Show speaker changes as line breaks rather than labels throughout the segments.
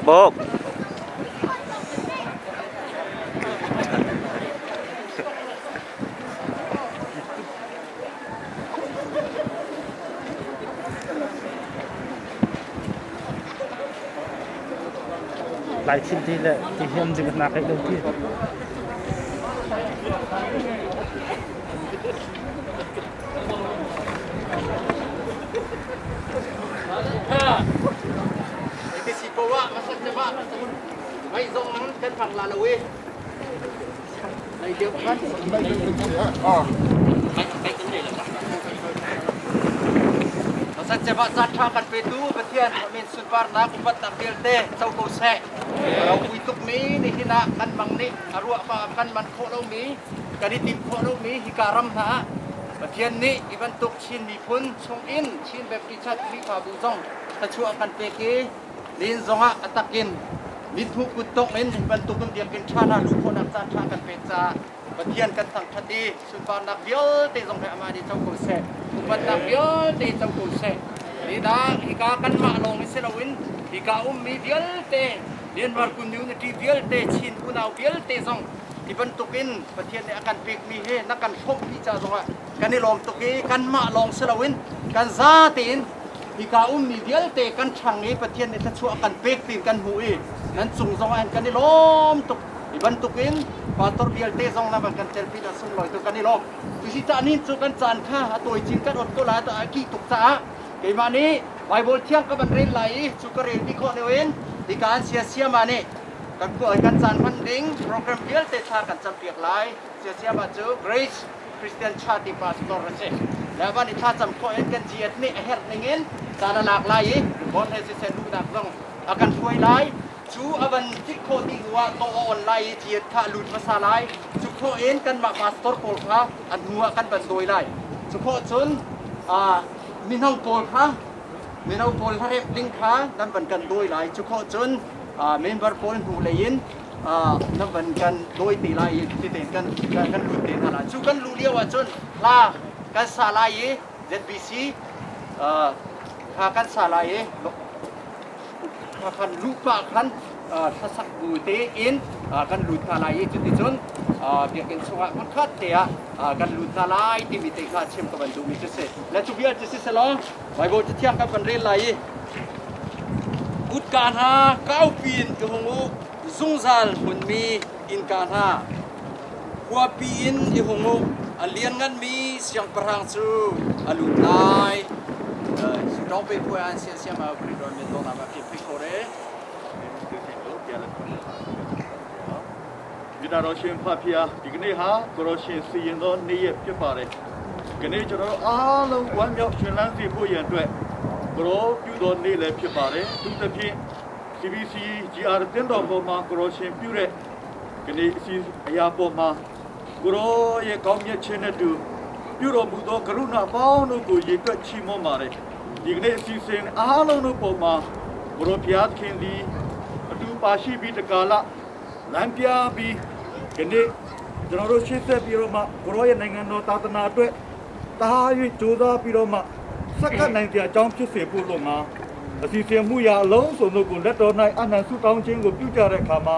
Bok.
Lai thil ti le ti hiam ding na kai lo ti.
Sunparnak upatnak vialte co ko seh. Ropui tukmi nihin ah kan mang nih a ruah kan man khawh lomi kan i timh khawh lomi hika ram hna ah Pathian nih hi bantuk Chin miphun chungin Chin Baptist Church Khrihfabu zong thluachuah kan pek i nihin zongah a takin mithmuh kuttongh in hi bantukin biakinn ṭha hna luh khawhnak caan ṭha kan pek caah Pathian kan thangṭhat i sunparnak vialte zong he amah nih co ko seh. Upatnak vialte co ko seh. Nidah hika kanmah lawng i si loin hika ummi vialte Myanmar community vialte Chin unau vialte zong hi bantukin Pathian nih a kan pekmi hi na kan hrawmhpi ca zongah kan i lawm tuk i kanmah lawng si loin kan za tein Hika ummi vialte kan ṭhang i Pathian nih thluachuah a kan pek tiin kan hmuh i nan cung zong ah hin kan i lawm tuk. Hi bantukin pastor vialte zong na van kan telpi dah sunglawi tuk kan i lawm. Cusi cah nin cu kan caan kha a tawi cin kan ot ko lai a kih tuk caah keimah nih Bible thiang ka van rel lai i cu ka rel dih khawh lio in hika an sia siama nih kan kan caan hman ding program vialte thla kan campiak lai. Sia siama cu Grace Christian Church i pastor a si. Le van i thlacam khawh in kan GS nih a herh ning in caan a lak lai i report he siseh luhnak zong a kan hruai lai. Cu a van tik khawh dih hnu ah tawh a on lai i GS kha a lut hmasa lai. Cu khawh in kanmah pastor pawl kha a hnu ah kan van dawi lai. Cu khawh cun mino pawl kha mino pawl hlaremh ding kha nan van kan dawi lai. Cu khawh cun member pawl hnu lei in na van kan dawi te lai i tete kan kan lut te hna lai. Cu kan luh lio ahcun hla kan sa lai i ZBC kha kan sa lai i kha khan luh pah khan hlasak bu tein kan lut hna lai i cuticun biakinn chungah hmunkhat te ah kan lut hna lai timi te kha chim ka van duhmi cu si. Le cu vial cu si selaw Bible cathiang kan van rel lai i kutka hna kaupi in i hung u, zungzal hmunmi innka hna huapi in i hung u, a liannganmi siangpahrang cu a lut lai. Sutawng pe phuai an sia siam a kri don men don ama phi phi khore.
မြတ်တော်ရှင်ဖဖျားဒီကနေ့ဟာကိုရောရှင်စီရင်သောနေ့ရက်ဖြစ်ပါတယ်။ဒီနေ့ကျွန်တော်တို့အားလုံးဝမ်းမြောက်ရှင်လန်းစေဖို့ရန်အတွက်ကိုရောပြုသောနေ့လည်းဖြစ်ပါတယ်။သူသဖြင့် CBC GR တင်တော်ပေါ်မှာကိုရောရှင်ပြုတဲ့ဒီနေ့အစီအရာပေါ်မှာကိုရောရဲ့ကောင်းမြတ်ခြင်းနဲ့တူပြုတော်မူသောကရုဏာပေါင်းတို့ကိုရေတွက်ချီးမွမ်းပါတယ်။ဒီကနေ့အစီအစဉ်အားလုံးတို့ပေါ်မှာကိုရောဘုရားသခင်သည်အတူပါရှိပြီးတကာလ လမ်းပြပြီးဒီနေ့ကျွန်တော်တို့ရှေ့ဆက်ပြီးတော့မှကိုရောရဲ့နိုင်ငံတော်သာသနာအတွက်တား၍ကြိုးစားပြီးတော့မှစက္ကန့်နိုင်တဲ့အကြောင်းဖြစ်စေဖို့လို့ငါအစီအစဉ်မှုရာအလုံးစုံတို့ကိုလက်တော်၌အနံဆုတောင်းခြင်းကိုပြုကြတဲ့အခါမှာ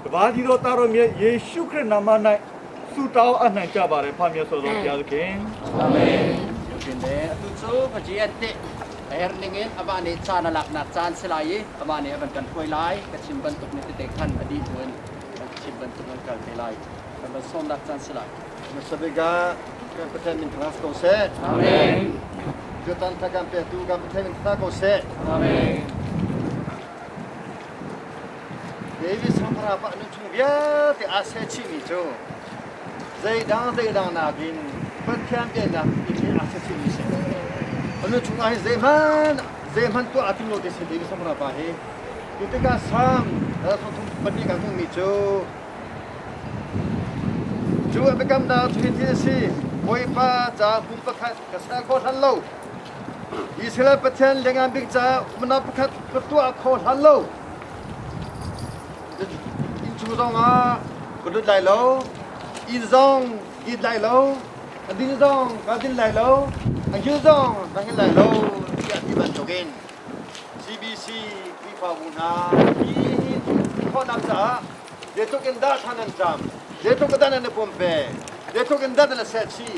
တပါးကြီးသောတာတော်မြတ်ယေရှုခရစ်နာမ၌ဆုတောင်းအနှံကြပါတယ်ဖမြတ်ဆိုတော်ဘုရားသခင်
အာမင်။သူချိုပจีတဲ့ Her ningin ama nih caan a laknak caan si lai i amah nih a van kan hruai lai. Ka chim bantuk nih tete khan a dih hnu in ka chim bantuk an kal te lai. Kan van sawmnak caan si lai.
Hmasabik ah kan Pathian min thangak ko seh.
Amen.
Tutan tha kan petu kan Pathian min thangak ko seh.
Amen.
David sangpara pa nu chung vialte aa seh chihmi cu zeidang zeidang nakin Pathian biaknak inn hi aa seh chihmi si. Anu chungah hin zeihmanh zeihmanh tuah aa tim lo ti si David sangpara pa hi. Cu tikah Salm 32 kan hmuhmi cu cu a biakamnak cu hitin a si Bawipa ca hmun pakhat ka ser kho hlan lo Israel Pathian lianngan bik caah umnak pakhat ka tuah kho hlan lo Inn chung zongah ka lut lai lo, inn zong it lai lo, a din zong ka din lai lo, a hngilh zong ka hngilh lai lo tiah ti bantukin CBC Khrihfabu hna hi khawhnak caah zeitluk in dah thla nan cam, zeitluk in dah nan i pumpe, zeitluk in dah nan i sehchih.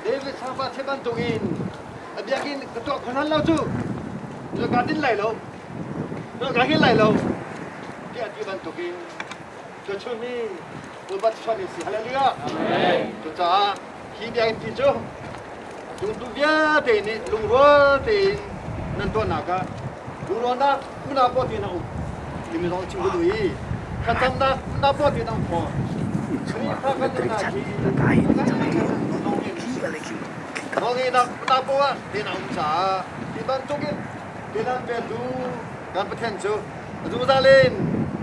David sangpa the bantukin a biakinn ka tuah kho hlan lo cu, ka din lai lo. Ka hngilh lai lo tiah ti bantukin tuchun hi Bawipa chuan in si. Hallelujah. Cucaah hi biakinn pi cu zumtu vialte nih lungrual tein nan tuahnak ah lungrualnak unau pawl tein a um timi zong chim ka duh i thlacamnak unau pawl tein a um khawh. Khrihfa kan nunnak hi nawlngeihnak unau pawl tein a um caah hi bantukin Bialam petu kan Pathian cu a zungzal in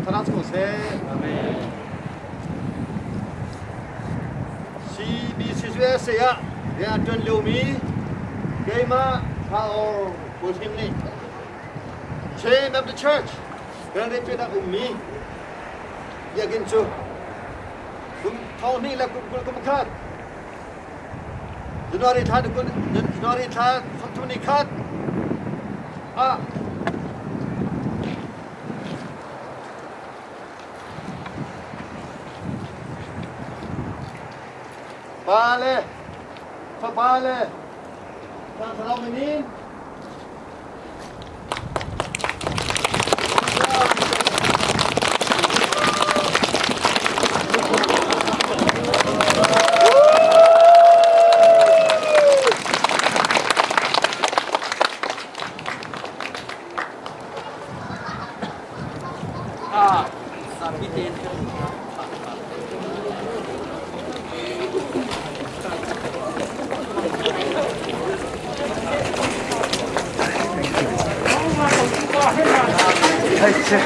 thlarau ko seh. Amen. CBCUSA ah rian a ṭuan liomi keimah Thla-or Bawi nih Chain of the Church kan rianṭuan ah ummi biakinn cu kum thong hnih le kum 20 kum khat January thla January thla 30 ni khat ah Pa le fapa le Thiang Thlarau min in.
Hei.